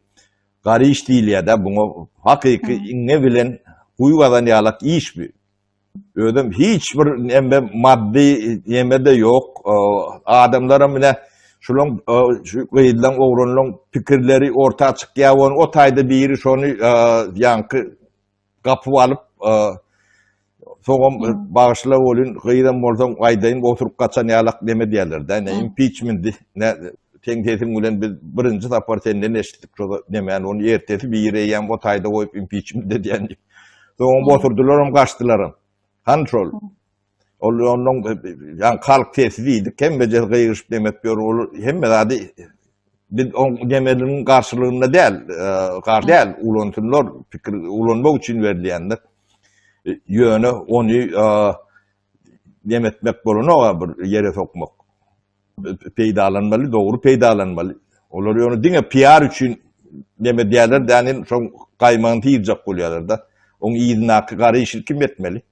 gar iş diýilýär-de, buňa hakyky iňňe bilen guýy gazan ýalak iş bu. Özem hiç bir neme maddy neme-de ýok. Adamlaram ine şulaň şu gyzlaň oglanlaň pikirleri orta çykýar ony o taýda biri şony ýaňky gapyp alyp soňam bagyşla bolyn gyzam bolsaň aýdaýyn oturyp gaçan ýalak neme diýerler-dä ne impiçment ne seň sesiň bilen biz birinji sapar senden eşitdik şo nemäni ony ertesi biri eýýäm o taýda goýup impiçment edýän diýip Soňam oturdylaram, gaçdylaram. Hany şol? Ol ondan ýa halk sesi diýdik, hemmeje gygyryşyp demek ýör, ol hemme zady biz oň demeliniň garşylygynda däl, gar däl, ulansynlar, pikir ulanmak üçin berilýändir. Ýöne ony demetmek bolanok bir ýere sokmak. Peýdalanmaly, dogry peýdalanmaly. Olar ýöne diňe PR üçin. neme diýerler, ýani şoň gaýmagyny syzjak bolýarlar-da. Oň yzyndaky gara işi kim etmeli?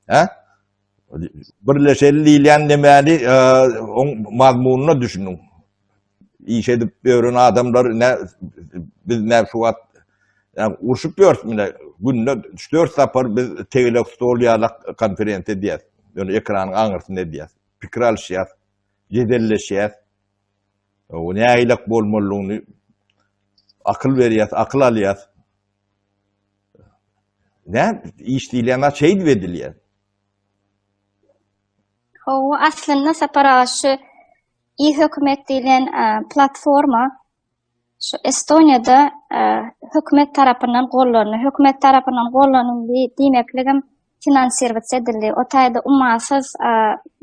Hä? Birleşeli diýilýän nemäni oň mazmunyna düşüniň. Iş edip ýören adamlar ne biz ne şu wagt ýa urşup ýörüs mine günde 3-4 sapar biz tegelek stol ýalak konferensiýa edýäs. Ýöne ekranyň aňyrsynda edýäs. Pikir alyşýas, jedelleşýäs. O nähilek bolmalydygyny akyl berýäs, akyl alýas. Nä iş diýilýän zat şeýdip edilýär. Hawa, aslynda Sapar aga şu e-hökümet diýlen platforma şu Estoniýada hökümet tarapyndan gollandy. Hökümet tarapyndan gollanyldy diýmekligem finansirowat edildi. O taýda ummasyz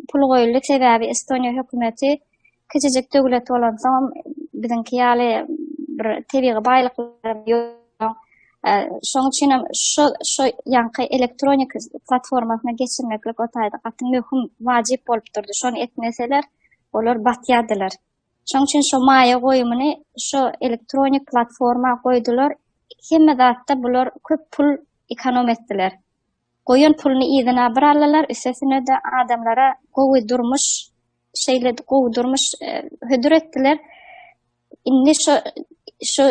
pul goýuldy, sebäbi Estoniýa hökümeti kiçijik döwlet bolansoň biziňki ýaly bir tebigy baýlyklary ýok. Şonuň üçin hem şu şu ýaňky elektronik platformasyna geçirmeklik o taýda gaty möhüm, wajyp bolup durdy. Şony etmeseler, olar batýardylar. Şonuň üçin şu maýa goýumyny şu elektronik platforma goýdular. Hemme zatda bular köp pul ekonom etdiler. Goýan puluny yzyna bir aldylar, üstesine-de adamlara gowy durmuş, şeýle gowy durmuş e, hödür etdiler. Indi şu şu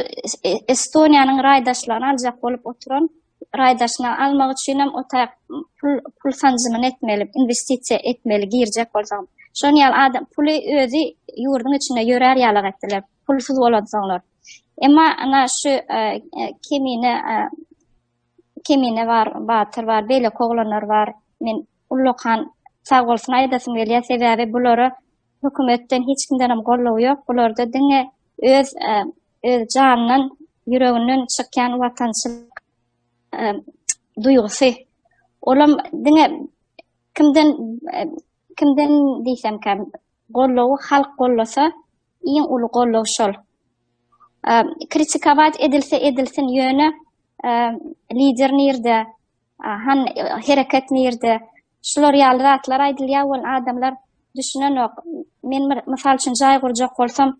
Estoniýanyň raýdaşlygyny aljak bolup oturan raýdaşlygyny almak üçin hem o pul pul sanjymyny etmeli, inwestisiýa etmeli girjek bolsaň. Şonuň ýaly adam puly özi ýurduň içinde ýörär ýaly etdiler. Pulsuz bolansoňlar. Emma ana şu e, e, kemine e, Kemine bar, Batyr bar, beýleki oglanlar bar. Men ullakan sag bolsun aýdasym gelýär. Sebäbi bulara hökümetden hiç kimdenem goldaw ýok. Bularda diňe öz e, öz janyndan, ýüreginden çykýan watançylyk e, duýgusy. Olam diňe kimden e, kimden diýsemkäm, goldawy halk gollasa, iň uly goldaw şol. Kritikować edilse edilsin, ýöne lider nirde, han hereket nirde, şular ýaly zatlar aýdylýar welin adamlar düşünenok. Men bir mysal üçin jaý gurjak bolsam,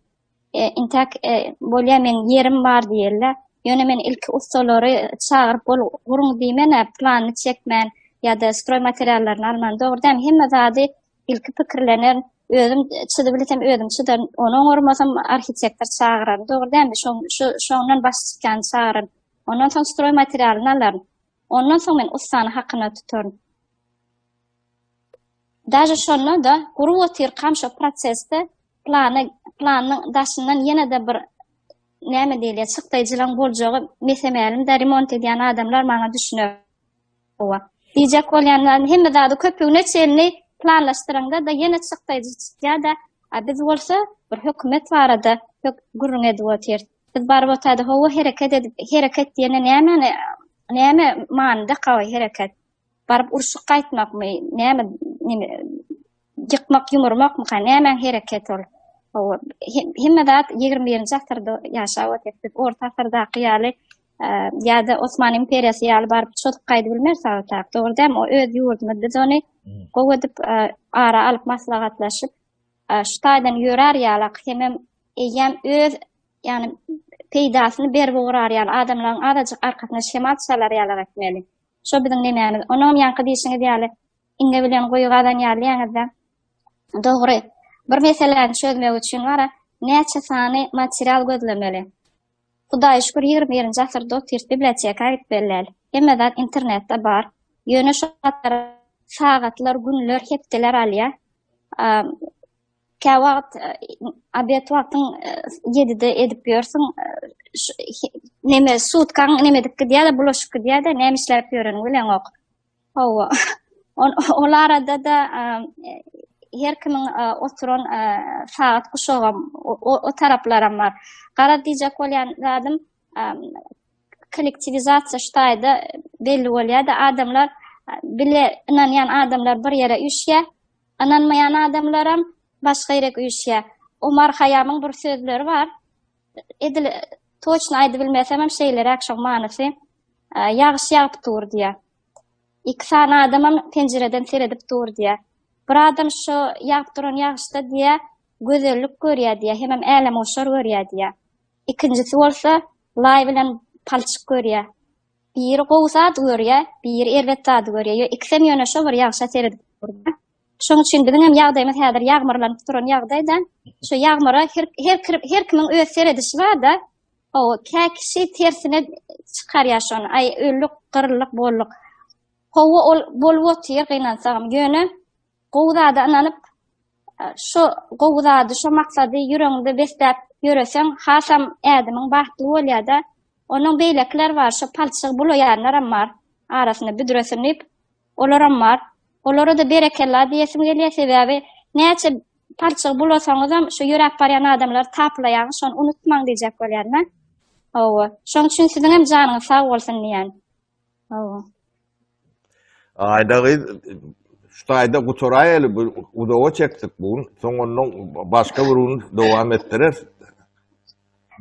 e, intäk e, bolýar meň ýerim bar diýerler. Ýöne men ilki ussalary çagyryp bol guruň diýmen, planyny çekmän ýa-da stroý materiallaryny alman dogry däl, hemme zady ilki pikirlenerin, özüm çyzyp bilsem özüm çyzaryn, ony oňarmasam arhitektor çagyraryn, dogry dälmi? Şo, şu, şondan baş çykýany çagyraryn. Ondan soň stroý materialyny alaryn. Ondan soň men ussany hakyna tutaryn. Daže şonda-da gurup otyrkam şo prosesde plany, planyň daşyndan ýene-de bir näme diýilýär, çykdaýjylaryň boljagy mese-mälim-dä, remont edýän adamlar maňa düşüner. Hawa. Diýjek bolýanlaryň hemme zady köpügine çenli planlaşdyraňda-da ýene çykdaýjy çykýar-da, a biz bolsa bir hökümet barada gürrüň edip otyrys. Biz baryp otaýda hawa hereket edip, hereket diýende nämäni, näme manyda kawa hereket? Baryp urşup gaýtmakmy, näme, neme, ýykmak, ýumurmakmyka, nämäň hereketi ol? Hawa, hemme zat 21-nji asyrda ýaşap otyrys. Biz orta asyrdaky ýaly ýa-da Osman imperiýasy ýaly baryp çozup gaýdyp bilmeris atak. Dogry dälmi? O öz ýurdumyz. Biz ony gowy edip ara alyp maslahatlaşyp, şu taýdan ýörär ýalak hemem eýýäm öz ýagny peýdasyny berip ugrar ýaly adamlaryň azajyk arkasyna şemal çalar ýalak etmeli. Şo biziň nemämiz. Onam ýaňky diýşiňiz ýaly iňňe bilen guýy gazan ýaly diýäňizde. Dogry. Bir meseläni çözmek üçin bara näçe sany material gözlemeli. Hudaýa şükür 21-nji asyrda otyrys biblioteka gitmeli däl. Hemme zat internetde bar. Ýöne şo zatlar sagatlar, günler, hepdeler alýar. Käwagt obed wagtyň 7-de edip ýörsüň, neme sutkaň neme edip gidýär-de, bulaşyp gidýär-de, näme işläp ýöreniňi bileňok. Hawa. Ol arada-da her kimiň oturan sagat guşagam o taraplaram bar. Garaz diýjek bolýan zadym kollektiwizasiýa şu taýda belli bolýar-da, adamlar bile ynanýan adamlar bir ýere üýşýär, ynanmaýan adamlaram başga ýere üýşýär. Omar Haýamyň bir sözleri bar. Edil toçno aýdybilmesemem şeýleräk şoň manysy. Ýagyş ýagyp dur diýýär. Iki sany adamam penjireden seredip dur diýýär. Bir adam şo ýagyp duran ýagyşda diýýär, gözellik görýär diýýär, hemem älemgoşar görýär diýýär. Ikinjisi bolsa laý bilen palçyk görýär. Biri gowy zady görýär, biri erbet zady görýär. Ýo ikisem ýöne şo bir ýagşa seredip dur-da. Şoň üçin biziň hem ýagdaýymyz häzir ýagmyrlanyp duran ýagdaýda. Şo ýagmyra her her her kimiň öz seredişi bar-da. Hawa, kä kişi tersine çykarýar şony. Aý, öldük, gyryldyk, bolduk. Hawa, ol bolup otyr gynansagam. Ýöne gowy zada ynanyp, şo gowy zady, şo maksady ýüregiňde besläp ýöreseň, hasam ädimiň bagtly bolýar-da. Onuň beýlekiler bar, şo palçygy bulaýanlaram bar, arasynda büdresin diýip, olaram bar. Olara-da berekella diýesim gelýär, sebäbi näçe palçygy bulasaňyzam, şo ýöräp barýan adamlary taplaýaňyz, şony unutmaň diýjek bolýan-da. Hawa, şoň üçin siziňem janyňyz sag bolsun diýýän. Hawa. Aýda gyz şu taýda gutaraýaly bu uzaga çekdik bu gün. Soň ondan başga bir gün dowam etdireris.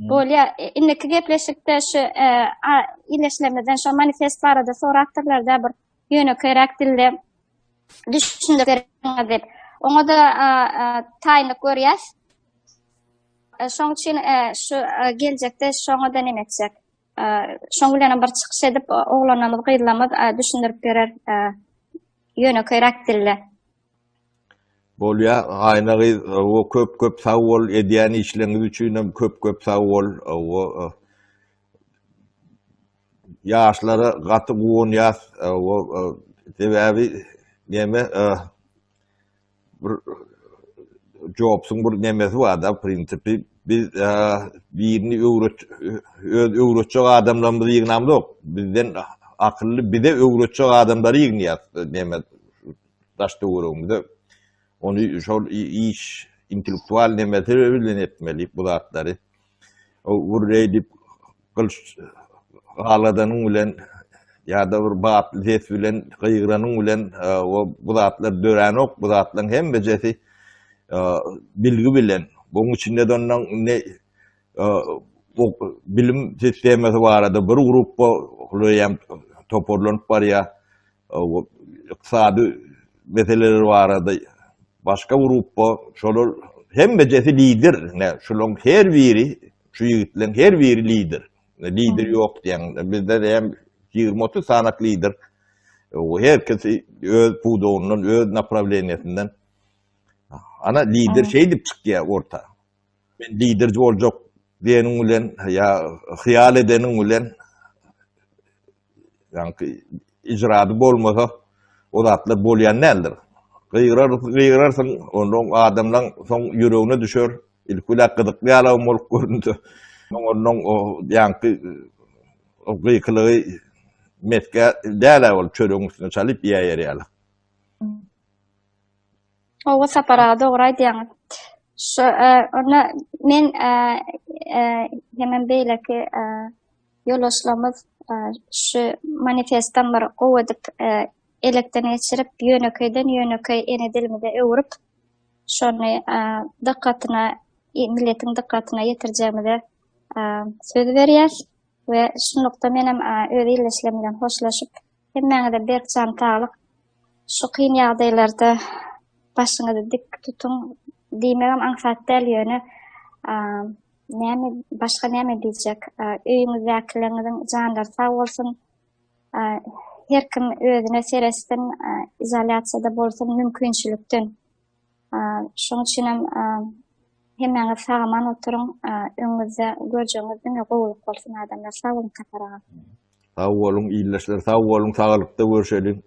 Bolýa, e, indiki gepleşikde şu e, illeşlerimizden şu manifest barada sorapdyrlar-da bir ýönekeýräk dilde düşündirip beriňiz diýip. Oňa-da taýynlyk görýäs. E, şoň üçin şu geljekde şoňa-da neme etjek. Şoň bilenem bir çykyş edip, oglanlarymyz, gyzlarymyz düşündirip berer ýönekeýräk dilde. Bolýa, Aýna gyz, o köp köp sag bol, edýän işleriňiz üçinem köp köp sag bol. O ýaşlara gaty guwanýas. O sebäbi neme bir Jobsuň bir nemesi bar-da, prinsipi. Biz birini öwret öz öwretjek adamlarymyzy ýygnamzok. Bizden akylly bize öwretjek adamlary ýygnaýas neme daş-töweregimize. Ony şol iş intellektual nemesi bilen etmeli bu zatlary. Gürreý diýip gylyç galadanyň bilen ýa-da bir batly ses bilen gygyranyň bilen o bu zatlar döränok, bu zatlaryň hemmejesi bilgi bilen. Buň içinde-de ondan ne bilim sistemasy barada bir gruppa hem toparlanyp barýar. Ykdysady meseleler barada başga gruppa, şolar hemmejesi lider. Şularyň her biri, şu ýigitleriň her biri lider. Lider ýok diýen. Bizde hem 20-30 sanak lider. Her kesi öz pudagyndan, öz naprawleniýesinden. Ana lider şeýdip çykýar orta. Men liderci boljak diýeniň bilen ýa hyýal edeniň bilen ýaňky icrady bolmasa o zatlar bolýan däldir. Gygyrar, gygyrarsyň, ondan adamlaň soň ýüregine düşer. Ilki bilen gyzykly ýalam bolup görünse, soň ondan o ýaňky o gykylygy mesge däl-ä ol çöregiň üstüne çalyp iýäýer ýaly. Hawa Sapar aga dogry aýdýaňyz. Şu e, onda men e, e, hemem beýleki e, ýoldaşlarymyz e, şu manifestden bir gowy edip e, elekden geçirip ýönekeýden ýönekeý ene dilimize öwrüp şony e, dykgatyna milletiň dykgatyna ýetirjegimize e, söz berýäs we şunlukda menem e, öz ildeşlerim bilen hoşlaşyp hemmäňize berk jan saglyk Şu kyn ýagdaýlarda başyňyzy dik tutuň diýmegem aňsat däl ýöne näme başga näme diýjek öýüňizdäkileriňiziň janlary sag bolsun her kim özüne seretsin izolýasiýada bolsun mümkinçilikden şoň üçinem hemmäňiz sag-aman oturyň öňüňizde görjegiňiz diňe gowulyk bolsun adamlar sag boluň Sapar aga. Sag boluň ildeşler sag boluň saglykda görşeliň.